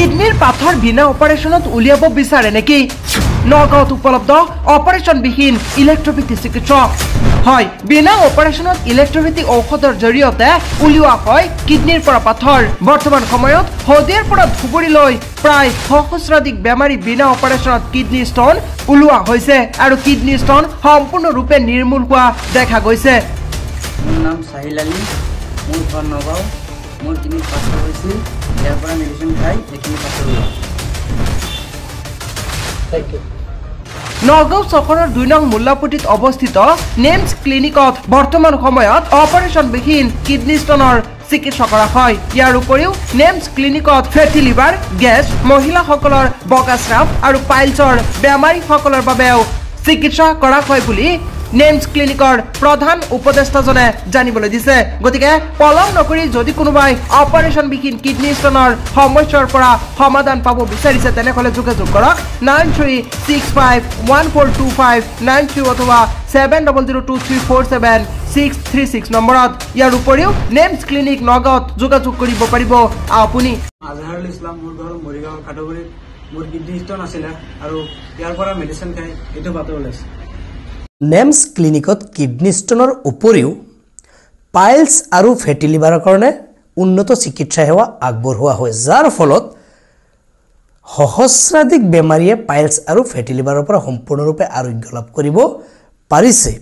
কিডনীৰ পাথৰ বিনা অপাৰেশ্যনত উলিয়াব বিচাৰে নেকি? নগাঁৱত উপলব্ধ অপাৰেশ্যনবিহীন ইলেক্ট্ৰপেথি চিকিৎসক। হয়, বিনা অপাৰেশ্যনত ইলেক্ট্ৰপেথি ঔষধৰ জৰিয়তে উলিওৱা হয় কিডনীৰ পৰা পাথৰ। বৰ্তমান সময়ত শদিয়াৰ পৰা ধুবুৰীলৈ প্ৰায় সহস্ৰাধিক বেমাৰী বিনা অপাৰেশ্যনত কিডনী ষ্টন ওলোৱা হৈছে আৰু কিডনী ষ্টন সম্পূৰ্ণৰূপে নিৰ্মূল হোৱা দেখা গৈছে। মোৰ নাম চাহিল আলী, মোৰ ঘৰ নগাঁও। মোৰ কিডনীত পাথৰ হৈছিল, ইয়াৰ পৰা মেডিচিন খাই এইখিনি পাথৰ ওলাল। Thank you. Nagaon চহৰৰ 2 নং মোল্লাপট্টিত অৱস্থিত নেমছ ক্লিনিকত বৰ্তমান সময়ত অপাৰেশ্যনবিহীন কিডনী ষ্টনৰ চিকিৎসা কৰা হয়। ইয়াৰ উপৰিও নেমছ ক্লিনিকত ফেটি লিভাৰ, গেছ, মহিলাসকলৰ বগা স্ৰাৱ আৰু পাইলছৰ বেমাৰীসকলৰ বাবেও চিকিৎসা কৰা হয় বুলি নেমছ ক্লিনিকৰ প্ৰধান উপদেষ্টাজনে জানিবলৈ দিছে। গতিকে পলম নকৰি যদি কোনোবাই অপাৰেশ্যনবিহীন কিডনী ষ্টনৰ সমস্যাৰ পৰা সমাধান পাব বিচাৰিছে, তেনেহ'লে যোগাযোগ কৰক 9365142593 অথবা 7002347636 নম্বৰত। ইয়াৰ উপৰিও নেমছ ক্লিনিক নগাঁৱত যোগাযোগ কৰিব পাৰিব আপুনি। আজহাৰুল ইছলাম, মোৰ ঘৰ মৰিগাঁও খাটুগুৰিত। মোৰ কিডনী ষ্টন আছিলে আৰু ইয়াৰ পৰা মেডিচিন খাই এইটো পাথৰ ওলাইছে। নেমছ ক্লিনিকত কিডনী ষ্টনৰ উপৰিও পাইলছ আৰু ফেটি লিভাৰৰ কাৰণে উন্নত চিকিৎসা সেৱা আগবঢ়োৱা হয়, যাৰ ফলত সহস্ৰাধিক বেমাৰীয়ে পাইলছ আৰু ফেটি লিভাৰৰ পৰা সম্পূৰ্ণৰূপে আৰোগ্য লাভ কৰিব পাৰিছে।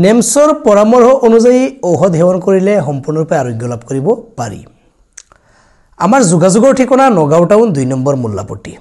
নেমছৰ পৰামৰ্শ অনুযায়ী ঔষধ সেৱন কৰিলে সম্পূৰ্ণৰূপে আৰোগ্য লাভ কৰিব পাৰি। আমাৰ যোগাযোগৰ ঠিকনা নগাঁও টাউন 2 নম্বৰ মোল্লাপট্টি।